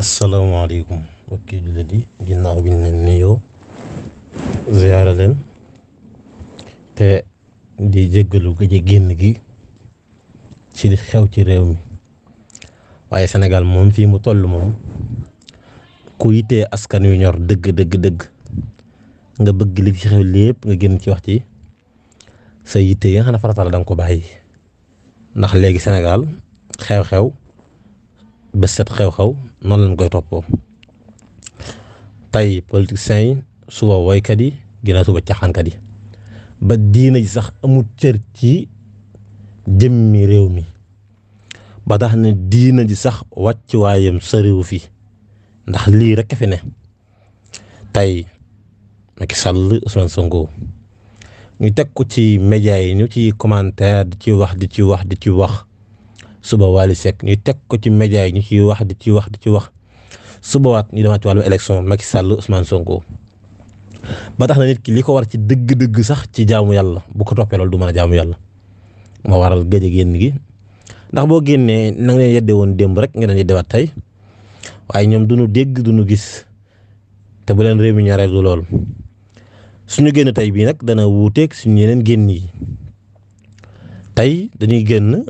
asalaamaaleykum mbokki jullit yi ginnaaw bi ñu leen nuyoo ziyaara leen te di jéggalu gëj a génn gi ci li xew ci réew mi waaye Sénégal moom fii mu toll moom ku yitee askan wi ñor dëgg nga bëgg li ci xew lépp nga génn ci wax ci sa yitte yi nga xam ne farata la danga ko bàyyi ndax léegi Sénégal xew-xew bés set xew-xew noonu lañ koy toppoo tey politiciens yi suba woykat yi ginnaaw suba caxaankat yi ba diina ji sax amul cër ci jëmmi réew mi ba tax ne diina ji sax wàccuwaayam soriwu fi ndax lii rek fi ne tey Macky Sall Ousmane Sonko ñu teg ko ci média yi ñu ci commentaire di ci wax suba Wally Seck ñu teg ko ci média yi ñu ciy wax di ci wax suba waat ñu demaat ci wàllu élection Macky Sall Ousmane Sonko ba tax na nit ki li ko war ci dëgg-dëgg sax ci jaamu yàlla bu ko toppee loolu du mën a jaamu yàlla moo waral gëj a génn gi ndax boo génnee na nga leen yedde woon démb rek nga leen yeddewaat tey waaye ñoom duñu dégg duñu gis te bu leen réew mi ñaareel du loolu suñu génn tey bii nag dana wuuteeg suñu yeneen génn yi tey dañuy génn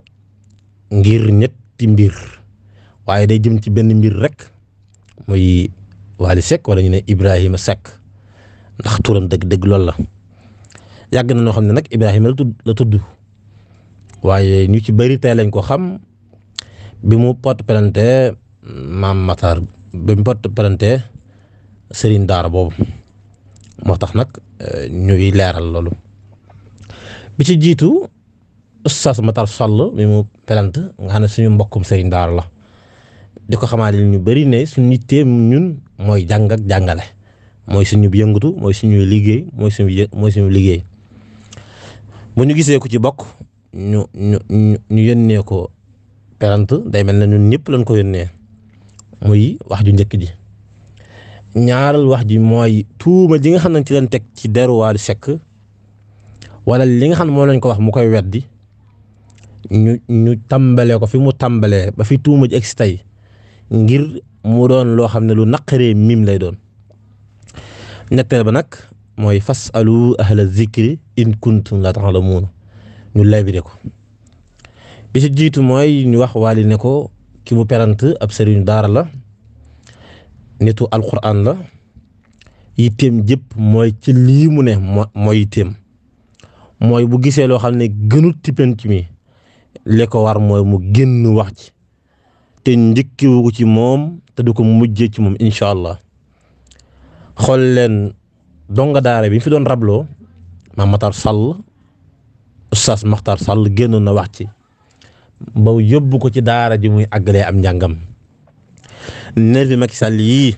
ngir ñetti mbir waaye day jëm ci benn mbir rek muy Wally Seck wala ñu ne Ibrahima Seck ndax turam dëgg loolu la yàgg na noo xam ne nag Ibrahima la tudd waaye ñu ci bëri tey lañ ko xam bi mu porte plainte Mame Matar bi mu porte plainte Serigne Daara boobu moo tax nag ñuy leeral loolu bi ci jiitu Oustaz Matar Sall mi mu plainte nga xam ne suñu mbokkum Serigne Daara la di ko xamaale ñu bëri ne suñu yitteem ñun mooy jàng ak jàngale mooy suñu yëngatu mooy suñu liggéey mooy suñu liggéey bu ñu gisee ku ci bokk ñu yónnee ko plainte day mel ne ñun ñëpp lañ ko yónnee muy wax ju njëkk ji ñaaral wax ji mooy tuuma ji nga xam ne ci leen teg ci deru Wally Seck wala li nga xam ne moo lañ ko wax mu koy weddi ñu tàmbalee ko fi mu tàmbalee ba fi tuuma ji egsi tey ngir mu doon loo xam ne lu naqaree mim lay doon ñetteel ba nag mooy fasalu ahla zikri in kuntum la ta'lamuun ñu labiré ko bi ci jiitu mooy ñu wax Wally ne ko ki mu plainte ab sëriñu daara la nitu alquran la yitteem jëpp mooy ci lii mu ne mooy yitteem mooy bu gisee loo xam ne gënut ci penc mi li ko war mooy mu génn wax ci te njëkkiwu ko ci moom te du ko mujjee ci moom incha allah xool leen donga daara bi fi doon rabloo Mame Matar Sall Oustaz Matar Sall génnoon na wax ci ba yóbbu ko ci daara ji muy àggalee am njàngam nervi Macky Sall yii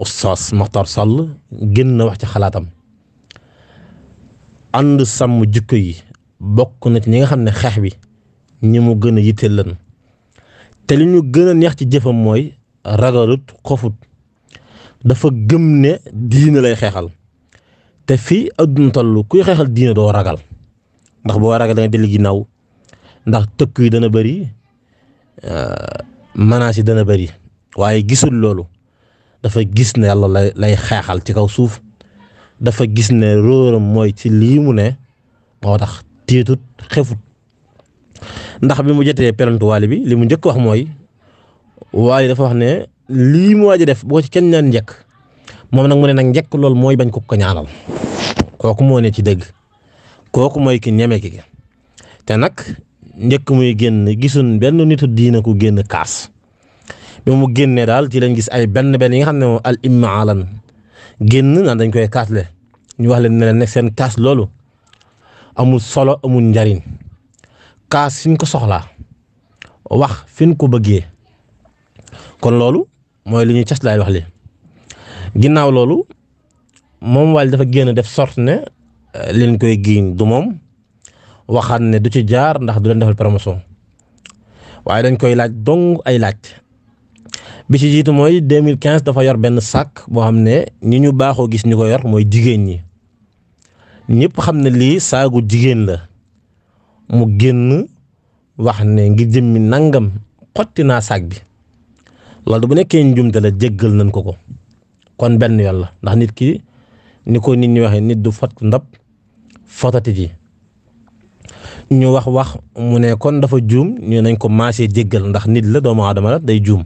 Oustaz Matar Sall génn na wax ci xalaatam ànd sàmm jikko yi bokk na ci ñi nga xam ne xeex bi ñi mu gën a yitteel lan te li ñu gën a neex ci jëfam mooy ragalut xofut dafa gëm ne diine lay xeexal te fii adduna toll kuy xeexal diine doo ragal ndax boo ragal da nga dellu ginnaaw ndax tëkk yi dana bëri menaces yi dana bëri waaye gisul loolu dafa gis ne yàlla lay xeexal ci kaw suuf dafa gis ne róoram mooy ci lii mu ne moo tax tiitut xefut ndax bi mu jotee plainte Wally bi li mu njëkk wax mooy Wally dafa wax ne lii mu waaj a def boo ci kenn ñaan njëkk moom nag mu ne nag njëkk loolu mooy bañ ko ñaanal kooku moo ne ci dëgg kooku mooy ki ñeme ki te nag njëkk muy génn gisuñ benn nitu diina ku génn kaas bi mu génnee daal ci lañ gis ay benn yi nga xam ne moom al imaalan génn naan dañ koy kaasle ñu wax leen ne leen seen kaas loolu amul solo amul njariñ kaas fi ñu ko soxlaa wax fi ñu ko bëggee kon loolu mooy li ñuy cas laay wax li ginnaaw loolu moom Wally dafa génn def sorte ne leen koy giiñ du moom waxaat ne du ci jaar ndax du leen defal promotion waaye dañ koy laaj dong ay laaj bi ci jiitu mooy 2015 dafa yor benn sac boo xam ne ñi ñu baaxoo gis ñu ko yor mooy jigéen ñi ñëpp xam ne lii saagu jigéen la mu génn wax ne ngir jëmmi nangam xotti naa saag bi loolu bu nekkee njumte la jéggal nañ ko kon benn yoon la ndax nit ki ni ko nit ñi waxee nit du fat ndab fotati ji ñu wax mu ne kon dafa juum ñu nañ ko maasee jéggal ndax nit la doomu aadama la day juum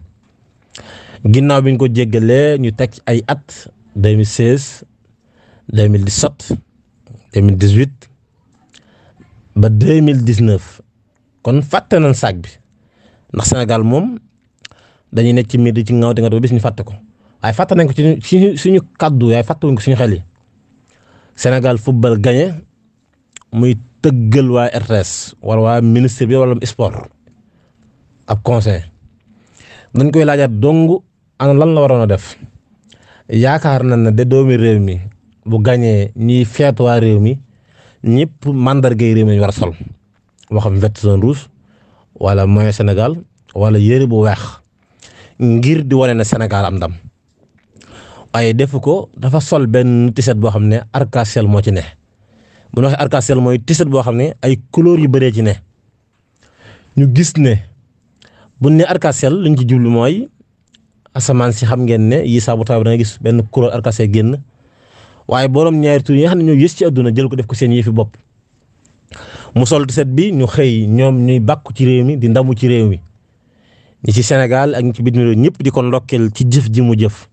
ginnaaw bi ñu ko jéggalee ñu teg ay at 2016 2017 2018 ba 2019 kon fàtte nañ saag bi ndax Sénégal moom dañuy nekk ci mbir di ci ngaaw te nga bis ñu fàtte ko waaye fàtte nañ ko ci suñu kàddu yaay fàtte wuñ ko suñu xel yi Sénégal football gagné muy tëggal waa RTS wala waa ministre bi wala sport ab conseil dañ koy laajaat dong ana lan la waroon a def yaakaar nañ ne de doomi réew mi bu gagné ñiy feet waa réew mi ñëpp mandargay réew mi war a sol waxam vert jaune rouge wala moyen Sénégal wala yëre bu weex ngir di wane ne Sénégal am ndam waaye defu ko dafa sol benn tiset boo xam ne arc-en-ciel moo ci ne bu ñu waxee arc-en-ciel mooy tiset boo xam ne ay couleur yu bëree ci ne ñu gis ne bu ne arc-en-ciel luñ ci jublu mooy asamaan si xam ngeen ne yi saa bu taw da nga gis benn couleur arc-en-ciel génn waaye borom ñaari tur yi nga xam ne ñoo yës ci àdduna jël ko def ko seen yëfi bopp mu sol tiset bi ñu xëy ñoom ñuy bàkku ci réew mi di ndamu ci réew mi ñi ci Sénégal ak ñi ci bitim réew ñëpp di ko ndokkeel ci jëf ji mu jëf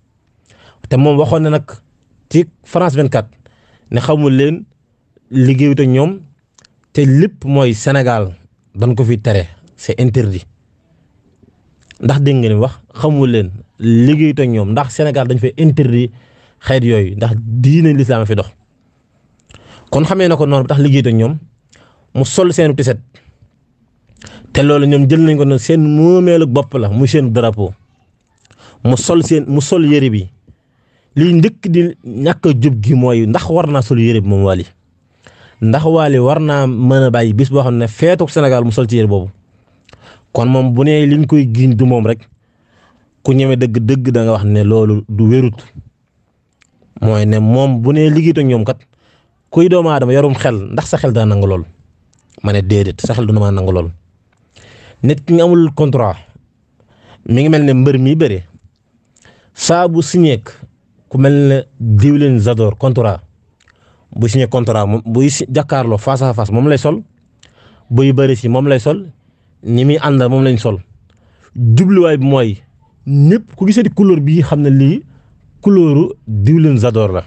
te moom waxoon na nag ci France 24 ne xamul leen liggéeyu te ñoom te lépp mooy Sénégal dañ ko fi tere c'est interdit ndax dégg nga ni wax xamul leen liggéeyu te ñoom ndax Sénégal dañ fay interdit xeet yooyu ndax diine lislaam fi dox kon xamee na ko noonu tax liggéeyu te ñoom mu sol seenu tiset te loolu ñoom jël nañ ko ne seen moomeelu bopp la muy seen drapeau mu sol yére bi liy njëkk di ñàkk a jub gi mooy ndax war naa sol yére bi moom Wally ndax Wally war naa mën a bàyyi bis boo xam ne feetu Sénégal mu sol ci yére boobu kon moom bu nee liñ koy giñ du moom rek ku ñeme dëgg da nga wax ne loolu du wérut mooy ne moom bu nee liggéey ak ñoom kat kuy doomu aadama yorum xel ndax sa xel dana nangu lool ma ne déedéet sa xel du na maa nangu lool nit ki nga amul contrat mi ngi mel ne mbër mi bëre saa bu signé ku mel ne diwlin Zador contrat bu signé contrat moom buy jàkkaarloo face à face moom lay sol buy bëri si moom lay sol ñi muy àndal moom lañ sol jubluwaay bi mooy ñëpp ku gisee di couleur bii xam ne lii couleuru diwlin Zador la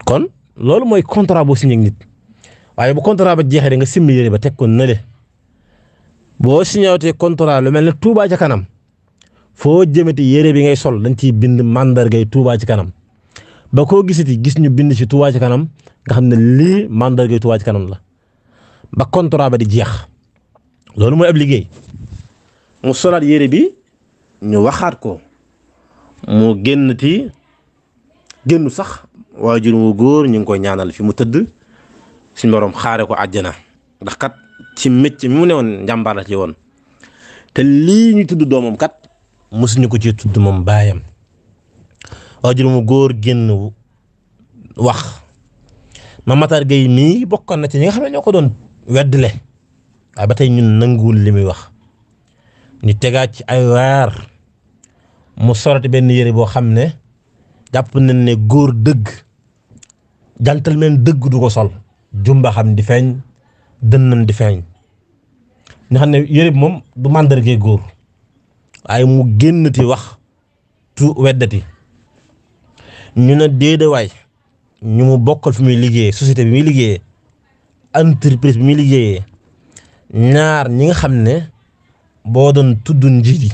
kon loolu mooy contrat boo signé ak nit waaye bu contrat ba jeexee da nga simmi yére ba teg ko nële boo signéwatee contrat lu mel ne Touba ca kanam foo jëmati yére bi ngay sol dañ ciy bind mandargay Touba ci kanam ba koo gisati gis ñu bind ci Touba ci kanam nga xam ne lii mandargay Touba ci kanam la ba contrat ba di jeex loolu mooy ab liggéey mu solaat yére bi ñu waxaat ko mu génnu sax waajur mu góor ñu ngi koy ñaanal fi mu tëdd suñu borom xaare ko àjjana ndax kat ci métier mi mu ne woon njàmbaar la ci woon te lii ñu tudd doomam kat mosuñu ko ci tudd moom baayam waajur mu góor génn wax ma Matar Gueye mii bokkoon na ci ñi nga xam ne ñoo ko doon weddle waaye ba tey ñun nanguwul li muy wax ñu tegaat ci ay weer mu sorati benn yére boo xam ne jàpp nañ ne góor dëgg gentleman dëgg du ko sol jumba xam di feeñ dënnam di feeñ ñu xam ne yére bi moom du màndargee góor waaye mu génnati wax tu weddati ñu ne déedewaay ñu mu bokkal fi muy liggéeyee société bi muy liggéeyee entreprise bi muy liggéeyee ñaar ñi nga xam ne boo doon tudd njiit yi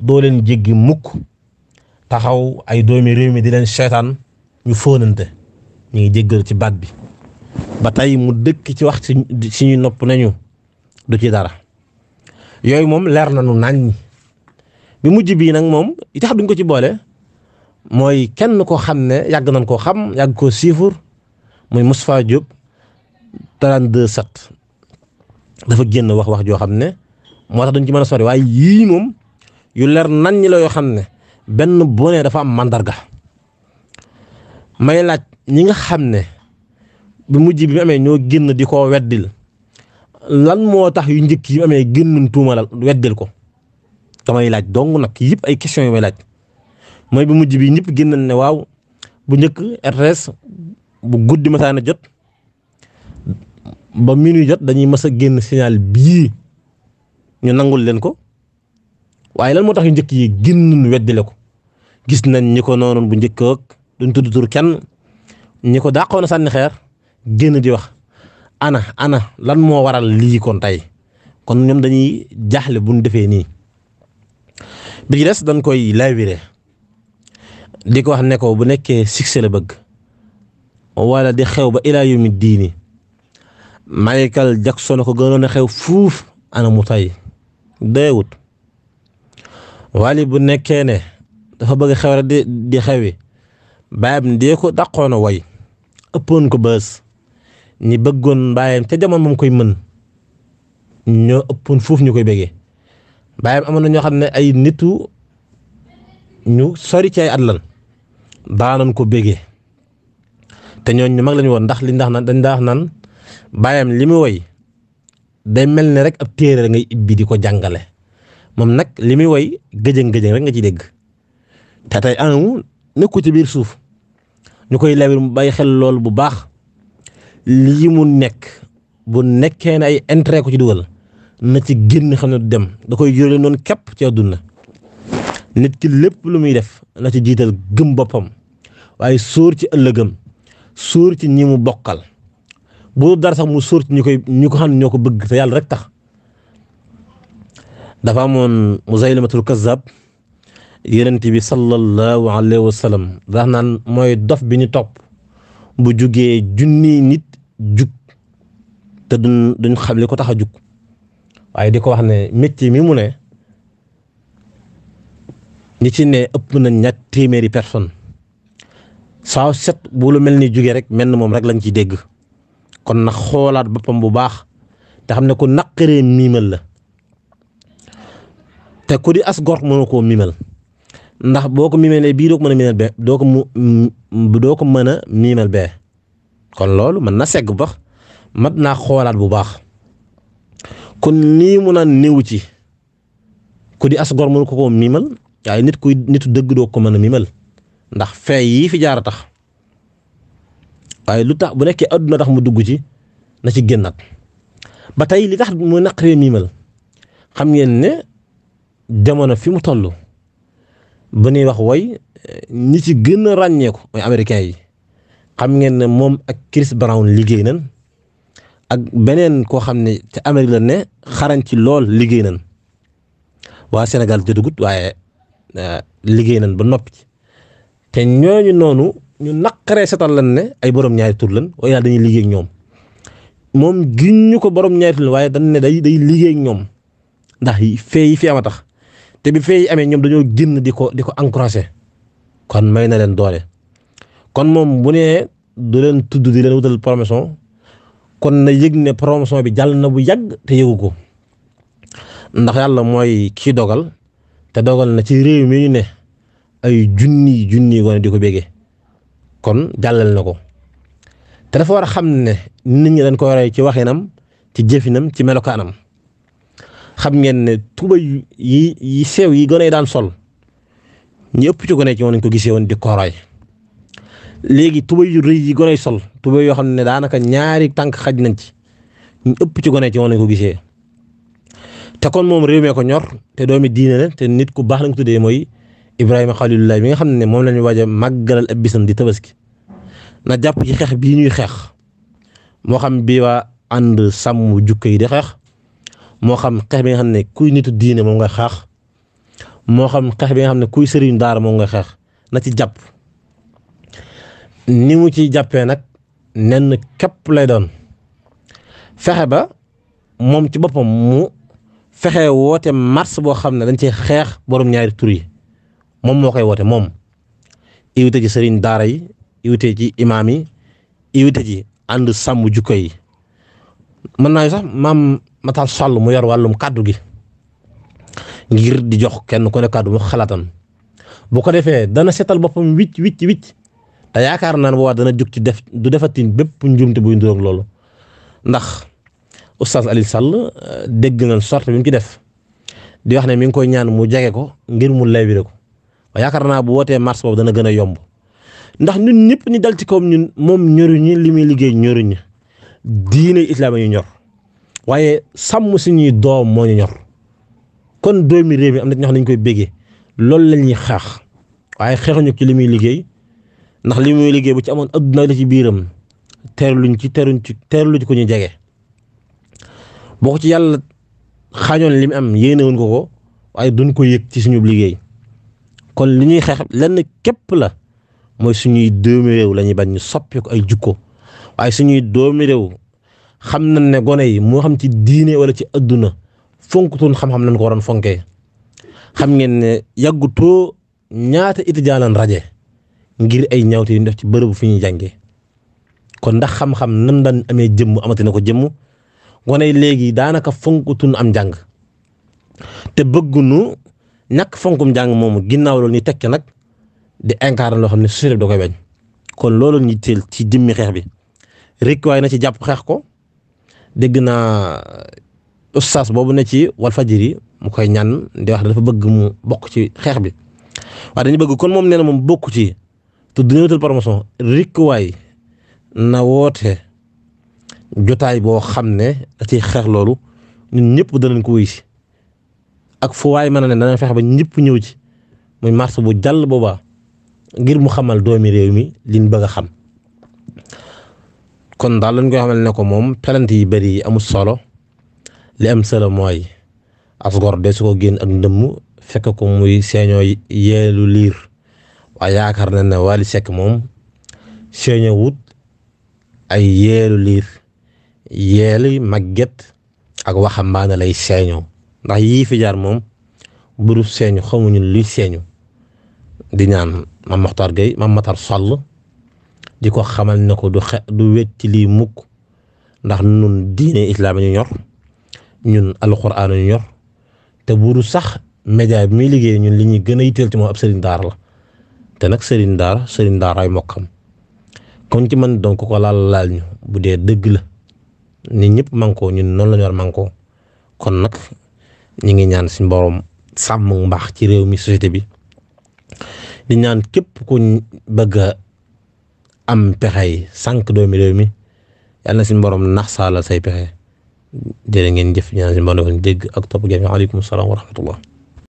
doo leen jéggi mukk taxaw ay doomi réew mi di leen seetaan ñu fóonante ñu ngi jéggal ci baat bi ba tey mu dëkk ci wax ci ñu nopp nañu du ci dara yooyu moom leer na nu nañ bi mujj bii nag moom yi tax duñ ko ci boole mooy kenn koo xam ne yàgg nañ koo xam yàgg koo siifur muy Moustapha Diop 32/7 dafa génn wax joo xam ne moo tax duñ ci mën a sori waaye yii moom yu leer nañ ñi la yoo xam ne benn bu ne dafa am mandarga may laaj ñi nga xam ne bu mujj bi mu amee ñoo génn di ko weddil lan moo tax yu njëkk yi mu amee génnuñ tuumalal weddil ko damay laaj dong nag yëpp ay questions yu may laaj mooy bu mujj bi ñëpp génn ne waaw bu njëkk RTS bu guddi masaana jot ba minuit jot dañuy mës a génn signal bii ñu nangul leen ko waaye lan moo tax yu njëkk yi génn weddile ko gis nañ ñi ko noonu bu njëkk ak duñ tudd tur kenn ñi ko dàqoon a sànni xeer génn di wax ana lan moo waral lii kon tey kon ñoom dañuy jaaxle buñ defee nii bi ci des dañ koy laabire di ko wax ne ko bu nekkee succès la bëgg wala di xew ba ilaa yawmi diini Michael Jackson ko gënoon a xew fuuf ana mu tay deewut Wally bu nekkee ne dafa bëgg xew rek di xewi baayam dee ko dàqoon a way ëppoon ko bës ñi bëggoon baayam ca jamono moom koy mën ñoo ëppoon fuuf ñu koy bëggee baayam amoon na ñoo xam ne ay nitu ñu sori ci ay at lan daanoon ko bëggee te ñooñ ñu mag lañu woon ndax dañ daa wax naan baayam li mu woy day mel ne rek ab téere ngay ibbi di ko jàngale moom nag li muy woy gëjëng rek nga ci dégg te tey anamu nekku ci biir suuf ñu koy lawir mu bàyyi xel lool bu baax lii mu nekk bu nekkee ne ay intérêt ko ci dugal na ci génn xam ne du dem da koy jurale noonu képp ci àdduna nit ki lépp lu muy def na ci jiital gëm boppam waaye sóor ci ëllëgëm sóor ci ñi mu bokkal bu dara sax mu sóor ci ñi ko xam ne ñoo ko bëgg te yàlla rek tax dafa amoon Musaylamatul Kazzab yonent bi sallallahu alayhi wa sallam dax naan mooy dof bi ñu topp bu jugee junni nit jug te duñ xam li ko tax a jug waaye di ko wax ne métier mi mu ne ñi ci ne ëpp na ñett téeméeri personne saa set bu lu mel ni jugee rek mel na moom rek lañ ciy dégg kon nag xoolaat boppam bu baax te xam ne ku naqaree miimal la te ku di as gor mënu koo miimal ndax boo ko miimalee bii doo ko mën a miimal bee doo ko mën a miimal bee kon loolu mën na segg bax mat naa xoolaat bu baax kon nii mu naan néew ci ku di as gor mënu ko koo miimal waaye nitu dëgg doo ko mën a miimal ndax fee yii fi jaar a tax waaye lu tax bu nekkee adduna tax mu dugg ci na ci génnaat ba tey li tax mu naqaree miimal xam ngeen ne jamono fi mu toll ba ñuy wax woy ñi ci gën a ràññeeku mooy américain yi xam ngeen ne moom ak Chris Brown liggéey nañ ak beneen koo xam ne te Amérique la ne xarañ ci lool liggéey nañ waa Sénégal jotagut waaye liggéey nañ ba noppi te ñooñu noonu ñu naqaree setal lan ne ay borom ñaari tur lan waaye yàlla dañuy liggéey ak ñoom moom giñ ñu ko borom ñaari tur waaye dañ ne day liggéey ak ñoom ndax fee yi fi am a tax te bi fee yi amee ñoom dañoo génn di ko encouragé kon may na leen doole kon moom bu nee du leen tudd di leen wutal promotion kon na yëg ne promotion bi jàll na bu yàgg te yëgu ko ndax yàlla mooy kii dogal te dogal na ci réew mi ñu ne ay junni gone di ko bégee kon jàllal na ko te dafa war a xam ne nit ñi dañ ko roy ci waxinam ci jëfinam ci melokaanam xam ngeen ne tuba yi sew yi gone yi daan sol ñi ëpp ci gone ci woon nañ ko gisee woon di ko roy léegi tuba yu rëy yi gone yi sol tuba yoo xam ne daanaka ñaari tànk xaj nañ ci ñu ëpp ci gone ci woon nañ ko gisee te kon moom réew mee ko ñor te doomi diine la te nit ku baax lañ ko tuddee mooy Ibrahima Khalilullah bi nga xam ne moom lañu waaj a màggalal ab bisam di tabaski na jàpp ci xeex bii ñuy xeex moo xam bii waa ànd sàmm jukka yi di xeex moo xam xeex bi nga xam ne kuy nitu diine moom ngay xeex moo xam xeex bi nga xam ne kuy sëriñ daara moom ngay xeex na ci jàpp ni mu ciy jàppee nag nenn képp lay doon fexe ba moom ci boppam mu fexe woote mars boo xam ne dañ ci xeex borom ñaari tur yi moom moo koy woote moom invité ci sëriñ daara yi invité ci imaam yi invité ci ànd sàmm jukko yi mën naa sax maam Matar Sall mu yor wàllum kàddu gi ngir di jox kenn ku ne kàddu mu xalaatam bu ko defee dana seetal boppam wicc te yaakaar naa ne boobaa dana jug ci du defatin bépp njuumte buy nduróog loolu ndax oustaz Aliou Sall dégg nañ sorte bi mu ci def di wax ne mi ngi koy ñaan mu jege ko ngir mu laybire ko waaye yaakaar naa bu wootee mars boobu dana gën a yomb ndax ñun ñëpp ni dal ci kawam ñun moom ñoruñu li muy liggéey ñoruñu diine islaam ñu ñor waaye sàmm suñuy doom moo ñu ñor kon doomi réew mi am na ñoo xam ne ñu koy béggee loolu la ñuy xeex waaye xeexuñu ci li muy liggéey ndax li muy liggéey bu ci amoon adduna la ci biiram teerluñ ci ko ñu jege boo ko ci yàlla xaañoon li mu am yéenewuñ ko waaye duñ ko yëg ci suñu liggéey kon li ñuy xeex lenn képp la mooy suñuy doomi réew la ñuy bañ ñu soppi ko ay jukko waaye suñuy doomi réew xam nañ ne gone yi moo xam ci diine wala ci adduna fonkutoon xam-xam nañ ko waroon fonkee xam ngeen ne yàggutoo ñaata étudiant lan raje ngir ay ñawte yu def ci bërëbu fi ñuy jàngee kon ndax xam-xam nan daan amee jëmm amati na ko jëmm gone yi léegi daanaka fonkutun am njàng te bëggunu ñàkk fonkum njàng moomu ginnaaw loolu ñu tekk nag di incarner loo xam ne société bi da koy bañ kon loolu ñu teel ci jëmmi xeex bi rek waaye na ci jàpp xeex ko dégg naa ustaas boobu ne ci Walfadjri mu koy ñaan di wax dafa bëgg mu bokk ci xeex bi waaye dañu bëgg kon moom nee na moom bokk ci te du ñëwatal promotion rek waay na woote jotaay boo xam ne da ciy xeex loolu ñun ñëpp danañ ko wuy si ak fu waay mën a ne danañ fexe ba ñëpp ñëw ci muy mars bu jàll boobaa ngir mu xamal doomi réew mi liñ bëgg a xam kon daal lañ koy xamal ne ko moom pelante yi bëri yi amul solo li am solo mooy asgor de su ko génn ak ndëmm fekk ko muy seeñoo yeelu liir waaye yaakaar na ne Wally Seck moom seeñoo wut ay yeelu liir yeelu màgget ak waxambaane lay seeñoo ndax yii fi jaar moom buru seeñu xamuñu luy seeñu di ñaan Mame Makhtar Gueye Mame Matar Sall di ko xamal ne ko du wet ci lii mukk ndax nun diine islaam ñu ñor ñun alxuraan ñu ñor te buru sax média bi muy liggéey ñun li ñuy gën a yitteel ci moom ab sëriñ daara la te nag sëriñ daara ay mokkam kon ci man donc ko laal ñu bu dee dëgg la nit ñëpp mankoo ñun noonu la ñu war mankoo kon nag ñu ngi ñaan suñu borom sàmm mbaax ci réew mi société bi di ñaan képp ku bëgg a am pexey sànq doomi réew mi yàlla na suñu borom nax saala say pexe jërë ngeen jëf ñaan suñu borom dégg ak topp. Aleykum salaam wa rahmatullah.